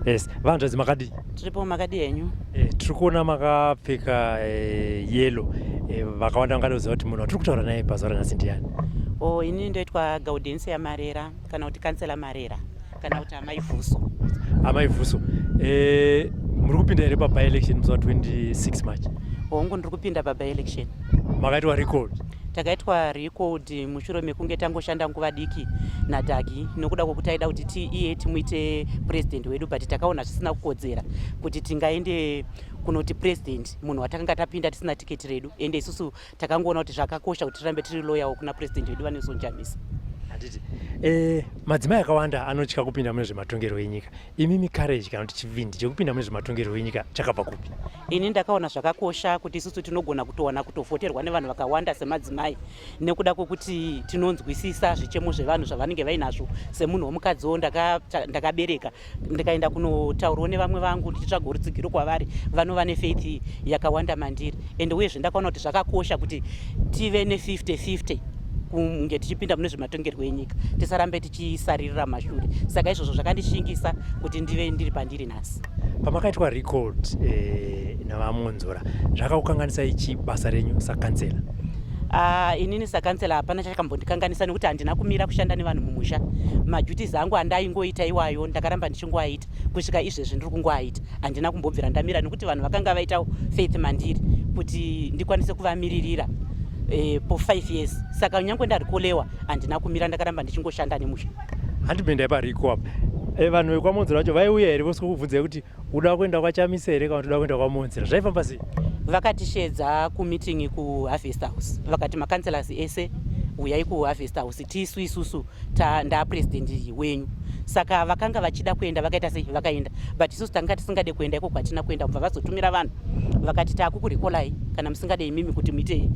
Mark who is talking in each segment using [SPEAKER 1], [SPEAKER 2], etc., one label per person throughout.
[SPEAKER 1] Yes, vanzvadzi, makadii?
[SPEAKER 2] Tiripo, makadii henyu?
[SPEAKER 1] Tiri kuona makapfeka yellow. Vakawanda vangada kuziva kuti munhu watiri kutaura naye pazuva ranhasi ndiani?
[SPEAKER 2] O, inini ndoitwa Gaudensia Marera, kana kuti Kansela Marera, kana kuti Amai Vuso.
[SPEAKER 1] Amai Vuso, muri kupinda here paby election musi wa26 March?
[SPEAKER 2] Hongu, ndiri kupinda paby election.
[SPEAKER 1] Makaitwa recall?
[SPEAKER 2] Takaitwa recalled mushure mekunge tangoshanda nguva diki naDhagi, nokuda kwokuti aida kuti iye timuite president wedu, but takaona zvisina kukodzera kuti tingaende kunoti president munhu watakanga tapinda tisina tiketi redu. Ende isusu takangoona kuti zvakakosha kuti tirambe tiri loyal kuna president wedu, vaNelson Chamisa.
[SPEAKER 1] Handiti madzimai akawanda anotya kupinda mune zvematongerwo enyika. Imimi, courage kana kuti chivindi chekupinda mune zvematongerwo enyika chakabva kupi?
[SPEAKER 2] Ini ndakaona zvakakosha kuti isusu tinogona kutowana kutovhoterwa nevanhu vakawanda semadzimai, nekuda kwekuti tinonzwisisa zvichemo zvevanhu zvavanenge vainazvo. Semunhu womukadziwo, ndakabereka, ndikaenda kunotaurawo nevamwe vangu ndichitsvaga rutsigiro kwavari, vanova nefaith yakawanda mandiri. Ende uyezve ndakaona kuti zvakakosha kuti tive ne50-50 kunge tichipinda mune zvematongerwo enyika, tisarambe tichisaririra mashure. Saka izvozvo zvakandishingisa kuti ndive ndiri pandiri nhasi.
[SPEAKER 1] Pamakaitwa recalled naVaMonzora, zvakakukanganisai chi basa renyu sakansela?
[SPEAKER 2] Inini sakansela hapana chakambondikanganisa, nekuti handina kumira kushanda nevanhu mumusha. Maduties angu andaingoita iwayo ndakaramba ndichingoaita kusvika izvezvi, ndiri kungoaita. Handina kumbobvira ndamira, nekuti vanhu vakanga vaita faith mandiri kuti ndikwanise kuvamiririra for 5 years. Saka nyange ndarecallwa, handina kumira, ndakaramba ndichingoshanda nemusha.
[SPEAKER 1] Handipindai parecall apa. Vanhu vekwaMonzora vacho vaiuya here vosvika kubvunzai kuti uda kuenda kwaChamisa here kana kuti uda kuenda kwaMonzora? Zvaifamba sei?
[SPEAKER 2] Vakatishedza kumeeting kuHarvest House, vakati macouncillors ese uyai kuHarvest House, tisu isusu ndapresident wenyu. Saka vakanga vachida kuenda vakaita sei, vakaenda, but isusu tanga tisingade kuenda iko kwatina kuenda. Kubva vazotumira vanhu vakati taakukurecallai kana musingade imimi kuti muite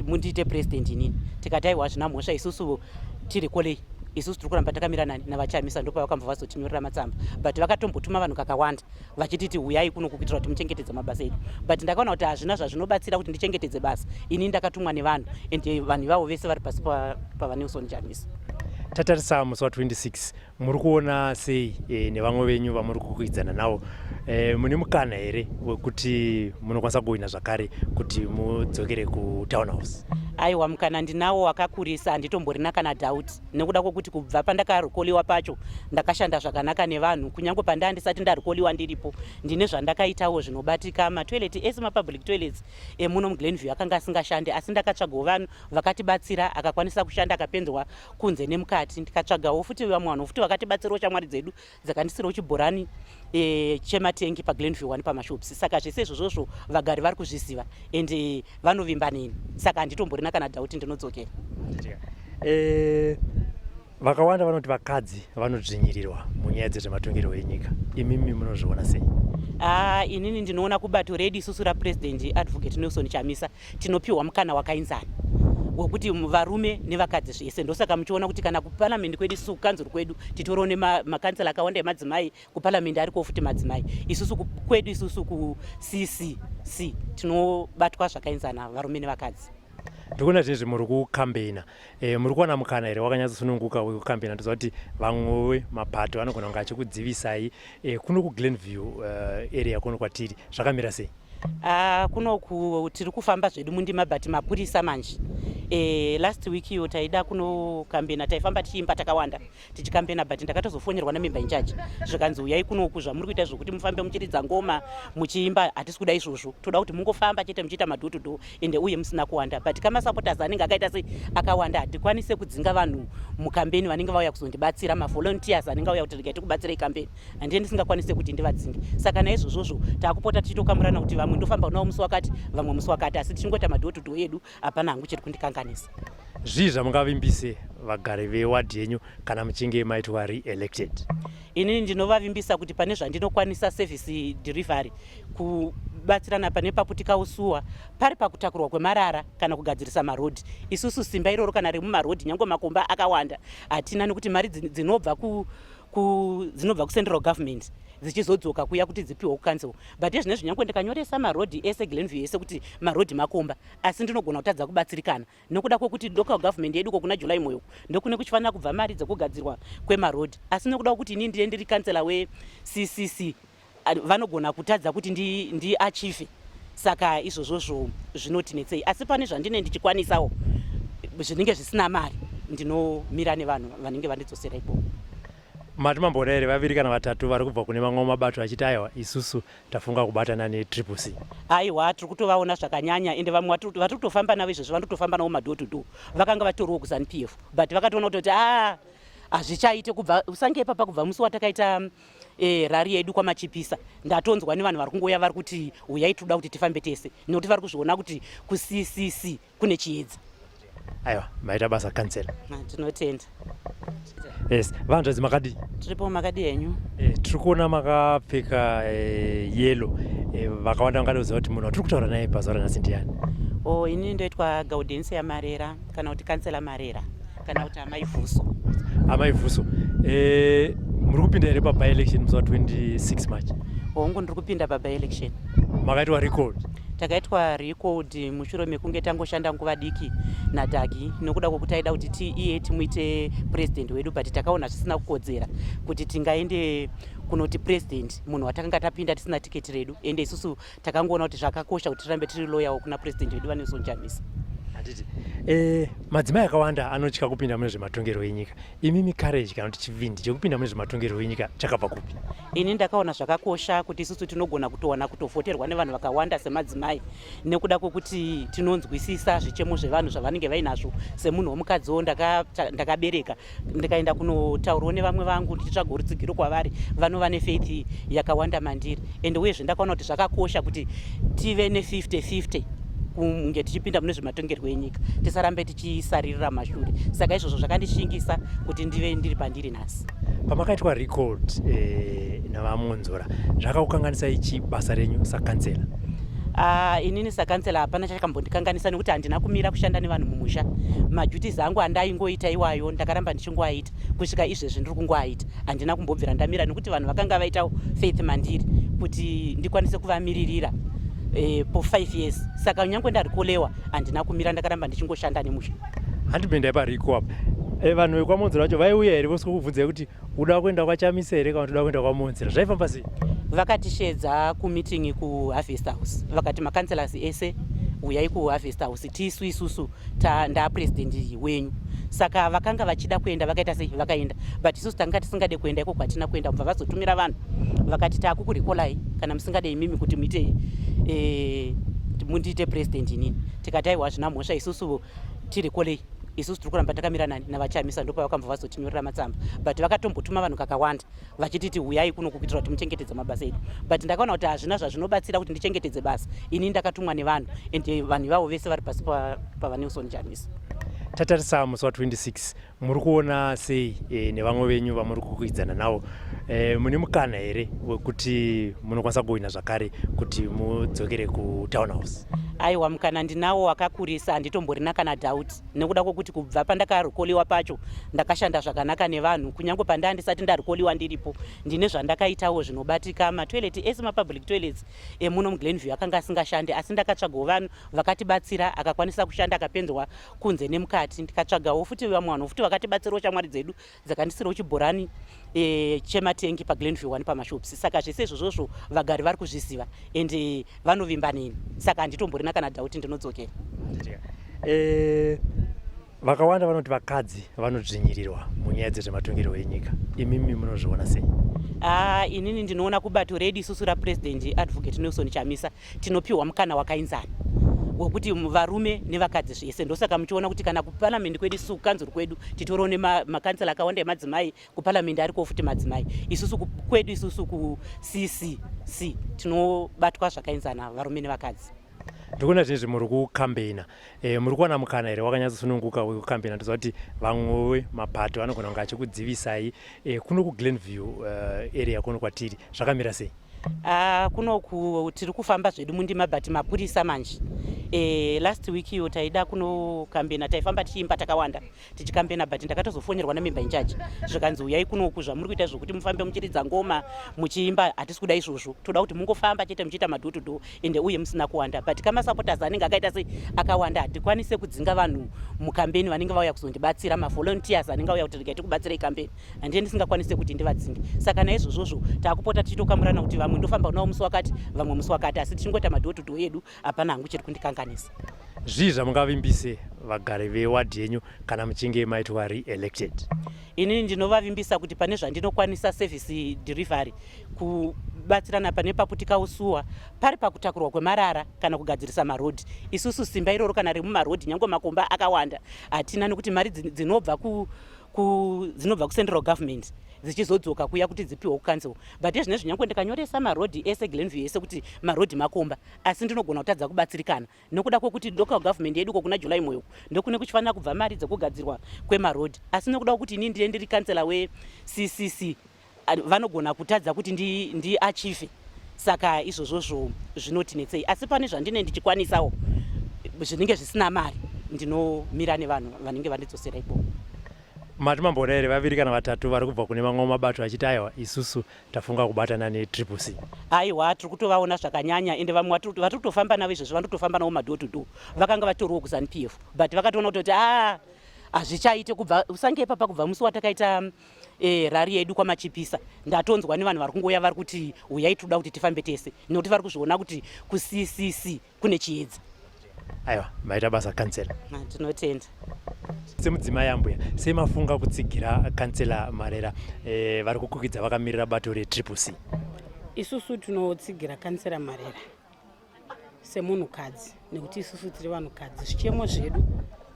[SPEAKER 2] mundiite president inini. Tikati aiwa, hazvina mhosva, isusu tirecallei, isusu tiri kuramba takamira nani? NavaChamisa. Ndopavakambva vazotinyorera matsamba, but vakatombotuma vanhu kakawanda vachititi uyai kuno kuitira kuti muchengetedze mabasa edu, but ndakaona kuti hazvina zvazvinobatsira kuti ndichengetedze basa. Ini ndakatumwa nevanhu, and vanhu ivavo vese vari pasi pavaNelson Chamisa.
[SPEAKER 1] Tatarisa musi wa26, muri kuona sei nevamwe venyu vamuri kukwikwidzana navo? Mune mukana here wekuti munokwanisa kuwina zvakare kuti mudzokere kuTown House?
[SPEAKER 2] Aiwa, mukana ndinawo wakakurisa, handitomborina kana doubt, nekuda kwokuti kubva pandakarecalliwa pacho ndakashanda zvakanaka nevanhu. Kunyange pandaa ndisati ndarecalliwa ndiripo, ndine zvandakaitawo zvinobatika. Matoilet ese, mapublic toilets emuno muGlenview akanga asingashande, asi ndakatsvagawo vanhu vakatibatsira, akakwanisa kushanda, akapendwa kunze nemukati. Ndikatsvagawo futi vamwe vanhu futi vakatibatsirawo, shamwari dzedu dzakandisirawo chibhorani chematengi paGlenview 1 pamashops. Saka zvese izvozvozvo vagari vari kuzviziva ende vanovimba neni, saka handitomborina kana doubt, ndinodzokera.
[SPEAKER 1] Vakawanda vanoti vakadzi vanodzvinyirirwa munyaya dzezvematongerwo enyika. Imimi munozviona sei?
[SPEAKER 2] Ah, inini ndinoona kubato redu isusu raPresident Advocate Nelson Chamisa tinopiwa mukana wakaenzana wekuti varume nevakadzi zvese. Ndosaka muchiona kuti kana kuparamende kwedu isusu, kukanzuru kwedu, titoriwo nemakansela akawanda emadzimai. Kuparamende ariko futi madzimai. Isusu kwedu isusu kuCCC tinobatwa zvakaenzana, varume nevakadzi.
[SPEAKER 1] Ndikuona zvinezvi muri kukambeina. Muri kuwana mukana here wakanyatsosununguka wekukambeina? Ndoziva kuti vamwewe mapato anogona kunge achikudzivisai. Kuno kuGlenview area kuno kwatiri zvakamira sei?
[SPEAKER 2] Kunoku tiri kufamba zvedu mundima, but mapurisa manje, last week iyo taida kunokambena, taifamba tichiimba takawanda tichikambena, but ndakatozofonерwa namember in charge, zvikanzi uyai kunoku, zvamuri kuita zvokuti mufambe muchiridza ngoma muchiimba hatisi kuda izvozvo, toda kuti mungofamba chete muchiita madoor to door, ende uye musina kuwanda. But kamasupporters anenge akaita sei, akawanda, hatikwanise kudzinga vanhu mukambeni vanenge vauya kuzondibatsira, mavolunteers anenge auya kuti regai tikubatsirei kambeni, handiye ndisingakwanise kuti ndivadzinge. Saka naizvozvozvo taakupota tichitokamurana kuti vamwe ndofamba navo musi wakati, vamwe musi wakati, asi tichingoita madoor to door edu. Hapana hangu chiri kundikanganisa.
[SPEAKER 1] Zvii zvamungavimbise vagari vewadhi yenyu kana muchinge maitwa re-elected?
[SPEAKER 2] Inini ndinovavimbisa kuti pane zvandinokwanisa, service delivery, kubatsirana pane paputika sewer, pari pakutakurwa kwemarara kana kugadzirisa marodhi. Isusu simba iroro kana remumarodhi, nyange makomba akawanda, hatina, nekuti mari dzinobva ku Dzinobva kucentral government dzichizodzoka kuya kuti dzipiwe kucouncil, but ezvinezvi nyange ndikanyoresa marodhi ese, Glenview ese, kuti marodhi makomba, asi ndinogona kutadza kubatsirikana nokuda kwokuti local government yedu ko kuna July Moyo ndokune kuchifanira kubva mari dzekugadzirwa kwemarodhi, asi nokuda kwokuti inini ndine ndiri kansela weCCC, vanogona kutadza kuti ndiachieve ndi. Saka izvozvozvo zvinotinetsei, asi pane zvandine ndichikwanisawo zvinenge zvisina mari, ndinomira nevanhu vanenge vandidzosera ikoko.
[SPEAKER 1] Mati mamboona here vaviri kana vatatu vari kubva kune mamwe mabato achiti, "Aiwa, isusu tafunga kubatana neTriple C"?
[SPEAKER 2] Aiwa, tiri kutovaona zvakanyanya, ende vamwe vatiri kutofamba navo izvezvi, vanotofamba navo madoor to door, vakanga vatoriwo kuZANU PF, but vakatoona kutoti a hazvichaite kubva usange ipapa. Kubva musi watakaita rally yedu kwaMachipisa, ndatonzwa nevanhu vari kungouya vari kuti, "Uyai, toda kuti tifambe tese," nekuti vari kuzviona kuti kuCCC kune chiedza.
[SPEAKER 1] Aiwa, maita basa, kansela.
[SPEAKER 2] Tinotenda.
[SPEAKER 1] Yes, vanzvadzi, makadii?
[SPEAKER 2] Tiripo, makadi henyu?
[SPEAKER 1] Tiri kuona makapfeka yellow. Vakawanda vangada kuziva kuti munhu watiri kutaura naye pazuva ranhasi ndiani?
[SPEAKER 2] O, inini ndoitwa Gaudensia Marera, kana kuti Kansela Marera, kana kuti Amai Vuso.
[SPEAKER 1] Amai Vuso, muri kupinda here paby election musi wa26 March?
[SPEAKER 2] Hongu, ndiri kupinda paby election.
[SPEAKER 1] Makaitwa recall?
[SPEAKER 2] Takaitwa recalled mushure mekunge tangoshanda nguva diki naDhagi, nokuda kwokuti aida kuti iye timuite president wedu, but takaona zvisina kukodzera kuti tingaende kunoti president munhu watakanga tapinda tisina tiketi redu, ende isusu takangoona kuti zvakakosha kuti tirambe tiri loyal kuna president wedu vaNelson Chamisa.
[SPEAKER 1] Handiti madzimai akawanda anotya kupinda mune zvematongerwo enyika. Imimi, courage kana kuti chivindi chekupinda mune zvematongerwo enyika chakabva kupi?
[SPEAKER 2] Ini ndakaona zvakakosha kuti isusu tinogona kutowana kutovhoterwa nevanhu vakawanda semadzimai, nekuda kwekuti tinonzwisisa zvichemo zvevanhu zvavanenge vainazvo. Semunhu womukadziwo, ndakabereka, ndikaenda kunotaurawo nevamwe vangu ndichitsvaga rutsigiro kwavari, vanova nefaith yakawanda mandiri. Ende uyezve ndakaona kuti zvakakosha kuti tive ne50-50 kunge tichipinda mune zvematongerwo enyika, tisarambe tichisaririra mashure. Saka izvozvo zvakandishingisa kuti ndive ndiri pandiri nhasi.
[SPEAKER 1] Pamakaitwa recall navaMwonzora, zvakakukanganisai chi basa renyu sakansela?
[SPEAKER 2] Inini sakansela hapana chakambondikanganisa, nekuti handina kumira kushanda nevanhu mumusha. Maduties angu andaingoita iwayo ndakaramba ndichingoaita kusvika izvezvi, ndiri kungoaita. Handina kumbobvira ndamira, nekuti vanhu vakanga vaita faith mandiri kuti ndikwanise kuvamiririra for 5 years. Saka nyange ndarecallwa, handina kumira, ndakaramba ndichingoshanda nemusha.
[SPEAKER 1] Handipindai parecall apa. Vanhu vekwaMwonzora vacho vaiuya here vosvika kubvunzai kuti uda kuenda kwaChamisa here kana kuti uda kuenda kwaMwonzora? Zvaifamba sei?
[SPEAKER 2] Vakatishedza kumeeting kuHarvest House, vakati macouncillors ese uyai kuHarvest House, tisu isusu ndapresident wenyu. Saka vakanga vachida kuenda vakaita sei, vakaenda, but isusu tanga tisingade kuenda iko kwatina kuenda. Kubva vazotumira vanhu vakati, "Takukurecallai kana musingade imimi kuti muite mundiite president inini." Tikati, "Aiwa, hazvina mhosva, isusu tirecallei, isusu tiri kuramba takamira nani navaChamisa." Ndopavakambva vazotinyorera matsamba, but vakatombotuma vanhu kakawanda vachititi uyai kuno kuitira kuti muchengetedze mabasa edu, but ndakaona kuti hazvina zvazvinobatsira kuti ndichengetedze basa. Ini ndakatumwa nevanhu, and vanhu ivavo vese vari pasi pavaNelson Chamisa.
[SPEAKER 1] Tatarisa musi wa26, muri kuona sei nevamwe venyu vamuri kukwikwidzana navo? Mune mukana here wekuti munokwanisa kuwina zvakare kuti mudzokere kuTown House?
[SPEAKER 2] Aiwa, mukana ndinawo wakakurisa, handitomborina kana doubt, nekuda kwokuti kubva pandakarecalliwa pacho ndakashanda zvakanaka nevanhu. Kunyange pandaa ndisati ndarecalliwa ndiripo, ndine zvandakaitawo zvinobatika. Matoilet ese, mapublic toilets emuno muGlenview akanga asingashande, asi ndakatsvagawo vanhu vakatibatsira, akakwanisa kushanda, akapendwa kunze nemukati. Ndikatsvagawo futi vamwe vanhu futi vakatibatsirawo, shamwari dzedu dzakandisirawo chibhorani chematengi paGlenview 1 pamashops. Saka zvese izvozvozvo vagari vari kuzviziva ende vanovimba neni, saka handitomborina kana doubt, ndinodzokera.
[SPEAKER 1] Vakawanda vanoti vakadzi vanodzvinyirirwa munyaya dzezvematongerwo enyika. Imimi munozviona sei?
[SPEAKER 2] Ah, inini ndinoona kubato redu isusu raPresident Advocate Nelson Chamisa tinopiwa mukana wakainzana wekuti varume nevakadzi zvese. Ndosaka muchiona kuti kana kuparamende kwedu isusu, kukanzuru kwedu, titoriwo nemakansela akawanda emadzimai. Kuparamende ariko futi madzimai. Isusu kwedu isusu kuCCC tinobatwa zvakaenzana, varume nevakadzi.
[SPEAKER 1] Ndikuona zvinezvi muri kukambeina. Muri kuwana mukana here wakanyatsosununguka wekukambeina? Ndoziva kuti vamwewe mapato anogona kunge achikudzivisai. Kuno kuGlenview area kuno kwatiri zvakamira sei?
[SPEAKER 2] Ah, kunoku tiri kufamba zvedu mundima, but mapurisa manje. Last week iyo taida kunokambena, taifamba tichiimba takawanda tichikambena, but ndakatozofonerwa namember in charge, zvikanzi, "Uyai kunoku, zvamuri kuita zvokuti mufambe muchiridza ngoma muchiimba, hatisi kuda izvozvo. Toda kuti mungofamba chete muchiita madoor to door, ende uye musina kuwanda." But kamasupporters anenge akaita sei, akawanda, hatikwanise kudzinga vanhu mukambeni vanenge vauya kuzondibatsira, mavolunteers anenge auya kuti regai tikubatsirei kambeni. Handiye ndisingakwanise kuti ndivadzinge. Saka naizvozvozvo taakupota tichitokamurana kuti vamwe ndofamba navo musi wakati, vamwe musi wakati, asi tichingoita madoor to door edu. Hapana hangu chiri kundikanganisa.
[SPEAKER 1] Zvii zvamungavimbise vagari vewadhi yenyu kana muchinge maitwa re-elected?
[SPEAKER 2] Inini ndinovavimbisa kuti pane zvandinokwanisa, service delivery, kubatsirana pane paputika sewer, pari pakutakurwa kwemarara kana kugadzirisa marodhi. Isusu simba iroro kana remumarodhi, nyange makomba akawanda, hatina, nekuti mari dzinobva ku, ku, dzinobva kucentral government dzichizodzoka kuya kuti dzipiwe kucouncil. But ezvinezvi nyange ndikanyoresa marodhi ese, Glenview ese, kuti marodhi makomba, asi ndinogona kutadza kubatsirikana nokuda kwokuti local government yedu kuna July Moyo ndokune kuchifanira kubva mari dzekugadzirwa kwemarodhi, asi nokuda kwokuti inini ndine ndiri kansela weCCC, vanogona kutadza kuti ndiachieve ndi. Saka izvozvozvo zvinotinetsei, asi pane zvandine ndichikwanisawo zvinenge zvisina mari, ndinomira nevanhu vanenge vandidzosera ikoko.
[SPEAKER 1] Mati mamboona here vaviri kana vatatu vari kubva kune mamwe mabato achiti, "Aiwa, isusu tafunga kubatana neTriple C"?
[SPEAKER 2] Aiwa, tiri kutovaona zvakanyanya, ende vamwe vatiri kutofamba navo izvezvi, vanotofamba navo madoor to door, vakanga vatoriwo kuZANU PF, but vakatoona kutoti a hazvichaite kubva usange ipapa. Kubva musi watakaita rally yedu kwaMachipisa, ndatonzwa nevanhu vari kungouya vari kuti, "Uyai, toda kuti tifambe tese," nekuti vari kuzviona kuti kuCCC kune chiedza.
[SPEAKER 1] Aiwa, maita basa, kansela.
[SPEAKER 2] Ah, tinotenda.
[SPEAKER 1] Semudzimai, ambuya, semafunga kutsigira kansela Marera vari kukukidza vakamirira bato reTriple C?
[SPEAKER 3] Isusu tinotsigira kansela Marera semunhukadzi, nekuti isusu tiri vanhukadzi. Zvichemo zvedu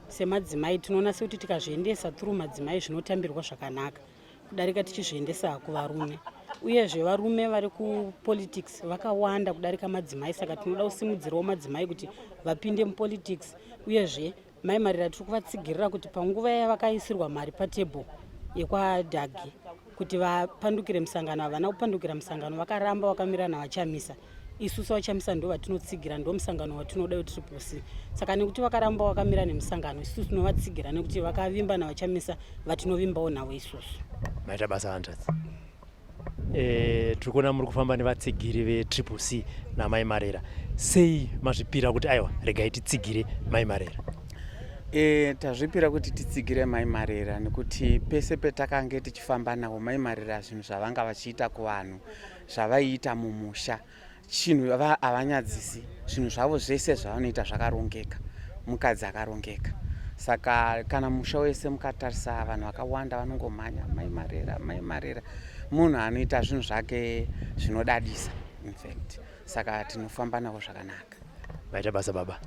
[SPEAKER 3] semadzimai tinoona sekuti tikazviendesa through madzimai zvinotambirwa zvakanaka kudarika tichizviendesa kuvarume. Uyezve varume vari kupolitics vakawanda kudarika madzimai, saka tinoda kusimudzirawo madzimai kuti vapinde mupolitics. Uyezve Mai Marera tiri kuvatsigirira kuti panguva yavakaisirwa mari patebho yekwaDhagi kuti vapandukire musangano, havana kupandukira musangano, vakaramba vakamira navaChamisa. Isusu vaChamisa ndo vatinotsigira, ndo musangano watinoda weTriple C. Saka nekuti vakaramba vakamira nemusangano, isusu tinovatsigira nekuti vakavimba navaChamisa, vatinovimbawo navo isusu.
[SPEAKER 1] Maita basa, hanzvadzi. Tiri kuona muri kufamba nevatsigiri veTriple C naMai Marera. Sei mazvipira kuti, "Aiwa, regai titsigire Mai Marera"?
[SPEAKER 4] Tazvipira kuti titsigire Mai Marera nekuti pese petakange tichifamba navo Mai Marera, zvinhu zvavanga vachiita kuvanhu, zvavaiita mumusha, chinhu havanyadzisi. Zvinhu zvavo zvese zvavanoita zvakarongeka, mukadzi akarongeka. Saka kana musha wese mukatarisa, vanhu vakawanda vanongomhanya Mai Marera, Mai Marera. Munhu anoita zvinhu zvake zvinodadisa, infact. Saka tinofamba navo zvakanaka.
[SPEAKER 1] Maita basa, baba.